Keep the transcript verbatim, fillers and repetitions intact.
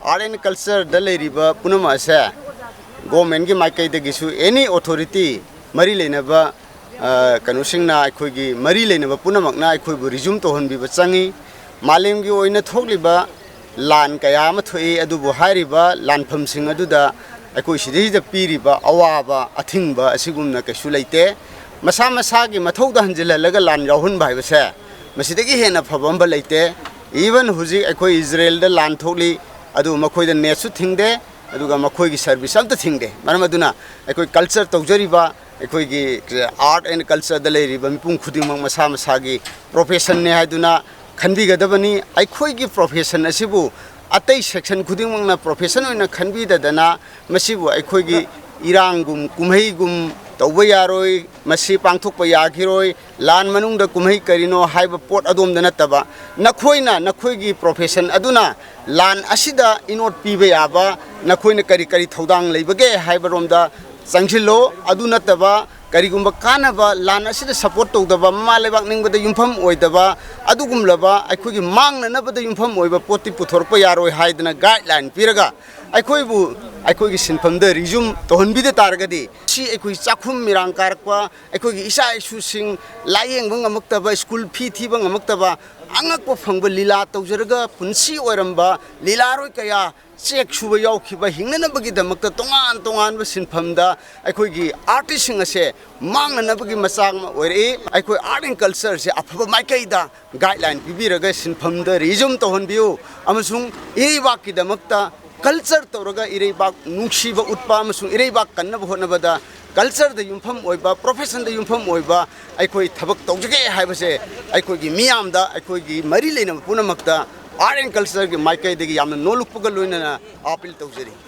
Art and cultureꯗ ꯂꯩꯔꯤꯕ ꯄꯨꯝꯅꯃꯛ ꯑꯁꯦ governmentꯀꯤ ꯃꯥꯏꯀꯩꯗꯒꯤꯁꯨ, any authority, ꯃꯔꯤ ꯂꯩꯅꯕ, ꯑ, ꯀꯩꯅꯣꯁꯤꯡꯅ, ꯑꯩꯈꯣꯏꯒꯤ ꯃꯔꯤ ꯂꯩꯅꯕ ꯄꯨꯝꯅꯃꯛꯅ ꯑꯩꯈꯣꯏꯕꯨ resume ꯇꯧꯍꯟꯕꯤꯕ ꯆꯪꯉꯤ꯫ ꯃꯥꯂꯦꯝꯒꯤ ꯑꯣꯏꯅ ꯊꯣꯛꯂꯤꯕ ꯂꯥꯟ ꯀꯌꯥ ꯑꯃ ꯊꯣꯛꯏ, ꯑꯗꯨꯕꯨ ꯍꯥꯏꯔꯤꯕ ꯂꯥꯟꯐꯝꯁꯤꯡ ꯑꯗꯨꯗ ꯑꯩꯈꯣꯏ ꯁꯤꯗꯩꯁꯤꯗ ꯄꯤꯔꯤꯕ ꯑꯋꯥꯕ ꯑꯊꯤꯡꯕ ꯑꯁꯤꯒꯨꯝꯅ ꯀꯩꯁꯨ ꯂꯩꯇꯦ꯫ ꯃꯁꯥ ꯃꯁꯥꯒꯤ ꯃꯊꯧꯗ ꯍꯟꯖꯤꯜꯍꯜꯂꯒ ꯂꯥꯟ ꯌꯥꯎꯍꯟꯕ ꯍꯥꯏꯕꯁꯦ, ꯃꯁꯤꯗꯒꯤ ꯍꯦꯟꯅ ꯐꯕ ꯑꯃ ꯂꯩꯇꯦ꯫ Even ꯍꯧꯖꯤꯛ ꯑꯩꯈꯣꯏ ꯏꯖꯔꯦꯜꯗ ꯂꯥꯟ ꯊꯣꯛꯂꯤ, ꯑꯗꯨ ꯃꯈꯣꯏꯗ netꯁꯨ ꯊꯤꯡꯗꯦ, ꯑꯗꯨꯒ ꯃꯈꯣꯏꯒꯤ service ꯑꯝꯇ ꯊꯤꯡꯗꯦ꯫ ꯃꯔꯝ ꯑꯗꯨꯅ ꯑꯩꯈꯣꯏ culture ꯇꯧꯖꯔꯤꯕ, ꯑꯩꯈꯣꯏꯒꯤ art and cultureꯗ ꯂꯩꯔꯤꯕ ꯃꯤꯄꯨꯝ ꯈꯨꯗꯤꯡꯃꯛ ꯃꯁꯥ ꯃꯁꯥꯒꯤ professionꯅꯦ ꯍꯥꯏꯗꯨꯅ ꯈꯟꯕꯤꯒꯗꯕꯅꯤ꯫ ꯑꯩꯈꯣꯏꯒꯤ profession ꯑꯁꯤꯕꯨ ꯑꯇꯩ section ꯈꯨꯗꯤꯡꯃꯛꯅ profession ꯑꯣꯏꯅ ꯈꯟꯕꯤꯗꯗꯅ, ꯃꯁꯤꯕꯨ ꯑꯩꯈꯣꯏꯒꯤ ꯏꯔꯥꯡꯒꯨꯝ, ꯀꯨꯝꯍꯩꯒꯨꯝ ꯇꯧꯕ ꯌꯥꯔꯣꯏ, ꯃꯁꯤ ꯄꯥꯡꯊꯣꯛꯄ ꯌꯥꯈꯤꯔꯣꯏ, ꯂꯥꯟ ꯃꯅꯨꯡꯗ ꯀꯨꯝꯍꯩ ꯀꯔꯤꯅꯣ ꯍꯥꯏꯕ ꯄꯣꯠ ꯑꯗꯣꯝꯗ ꯅꯠꯇꯕ, ꯅꯈꯣꯏꯅ ꯅꯈꯣꯏꯒꯤ profession ꯑꯗꯨꯅ ꯂꯥꯟ ꯑꯁꯤꯗ ꯏꯅꯣꯠ ꯄꯤꯕ ꯌꯥꯕ ꯅꯈꯣꯏꯅ ꯀꯔꯤ ꯀꯔꯤ ꯊꯧꯗꯥꯡ ꯂꯩꯕꯒꯦ ꯍꯥꯏꯕꯔꯣꯝꯗ ꯆꯪꯁꯤꯜꯂꯣ꯫ ꯑꯗꯨ ꯅꯠꯇꯕ, ꯀꯔꯤꯒꯨꯝꯕ ꯀꯥꯟꯅꯕ, ꯂꯥꯟ ꯑꯁꯤꯗ support ꯇꯧꯗꯕ, ꯃꯃꯥ ꯂꯩꯕꯥꯛ ꯅꯤꯡꯕꯗ ꯌꯨꯝꯐꯝ ꯑꯣꯏꯗꯕ, ꯑꯗꯨꯒꯨꯝꯂꯕ ꯑꯩꯈꯣꯏꯒꯤ ꯃꯥꯡꯅꯅꯕꯗ ꯌꯨꯝꯐꯝ ꯑꯣꯏꯕ ꯄꯣꯠꯇꯤ ꯄꯨꯊꯣꯔꯛꯄ ꯌꯥꯔꯣꯏ ꯍꯥꯏꯗꯅ guideline ꯄꯤꯔꯒ, ꯑꯩꯈꯣꯏꯕꯨ ꯑꯩꯈꯣꯏꯒꯤ ꯁꯤꯟꯐꯝꯗ resume ꯇꯧꯍꯟꯕꯤꯗ ꯇꯥꯔꯒꯗꯤ, ꯁꯤ ꯑꯩꯈꯣꯏ ꯆꯥꯛꯈꯨꯝ ꯃꯤꯔꯥꯡ ꯀꯥꯔꯛꯄ, ꯑꯩꯈꯣꯏꯒꯤ ꯏꯆꯥ ꯏꯁꯨꯁꯤꯡ ꯂꯥꯏꯌꯦꯡꯕ ꯉꯝꯃꯛꯇꯕ, school fee ꯊꯤꯕ ꯉꯝꯃꯛꯇꯕ, ꯑꯉꯛꯄ ꯐꯪꯕ ꯂꯤꯂꯥ ꯇꯧꯖꯔꯒ ꯄꯨꯟꯁꯤ ꯑꯣꯏꯔꯝꯕ ꯂꯤꯂꯥꯔꯣꯏ ꯀꯌꯥ ꯆꯦꯛ ꯁꯨꯕ ꯌꯥꯎꯈꯤꯕ ꯍꯤꯡꯅꯅꯕꯒꯤꯗꯃꯛꯇ ꯇꯣꯉꯥꯟ ꯇꯣꯉꯥꯟꯕ ꯁꯤꯟꯐꯝꯗ ꯑꯩꯈꯣꯏꯒꯤ artistꯁꯤꯡ ꯑꯁꯦ ꯃꯥꯡꯅꯅꯕꯒꯤ ꯃꯆꯥꯛ ꯑꯃ ꯑꯣꯏꯔꯛꯏ꯫ ꯑꯩꯈꯣꯏ art and cultureꯁꯦ ꯑꯐꯕ ꯃꯥꯏꯀꯩꯗ guideline ꯄꯤꯕꯤꯔꯒ ꯁꯤꯟꯐꯝꯗ resume ꯇꯧꯍꯟꯕꯤꯌꯨ, ꯑꯃꯁꯨꯡ ꯏꯔꯩꯕꯥꯛꯀꯤꯗꯃꯛꯇ culture ꯇꯧꯔꯒ ꯏꯔꯩꯕꯥꯛ ꯅꯨꯡꯁꯤꯕ ꯎꯠꯄ ꯑꯃꯁꯨꯡ ꯏꯔꯩꯕꯥꯛ ꯀꯟꯅꯕ ꯍꯣꯠꯅꯕꯗ cultureꯗ ꯌꯨꯝꯐꯝ ꯑꯣꯏꯕ, professionꯗ ꯌꯨꯝꯐꯝ ꯑꯣꯏꯕ ꯑꯩꯈꯣꯏ ꯊꯕꯛ ꯇꯧꯖꯒꯦ ꯍꯥꯏꯕꯁꯦ ꯑꯩꯈꯣꯏꯒꯤ ꯃꯤꯌꯥꯝꯗ, ꯑꯩꯈꯣꯏꯒꯤ ꯃꯔꯤ ꯂꯩꯅꯕ ꯄꯨꯝꯅꯃꯛꯇ art and cultureꯒꯤ ꯃꯥꯏꯀꯩꯗꯒꯤ ꯌꯥꯝꯅ ꯅꯣꯜꯂꯨꯛꯄꯒ ꯂꯣꯏꯅꯅ appeal ꯇꯧꯖꯔꯤ꯫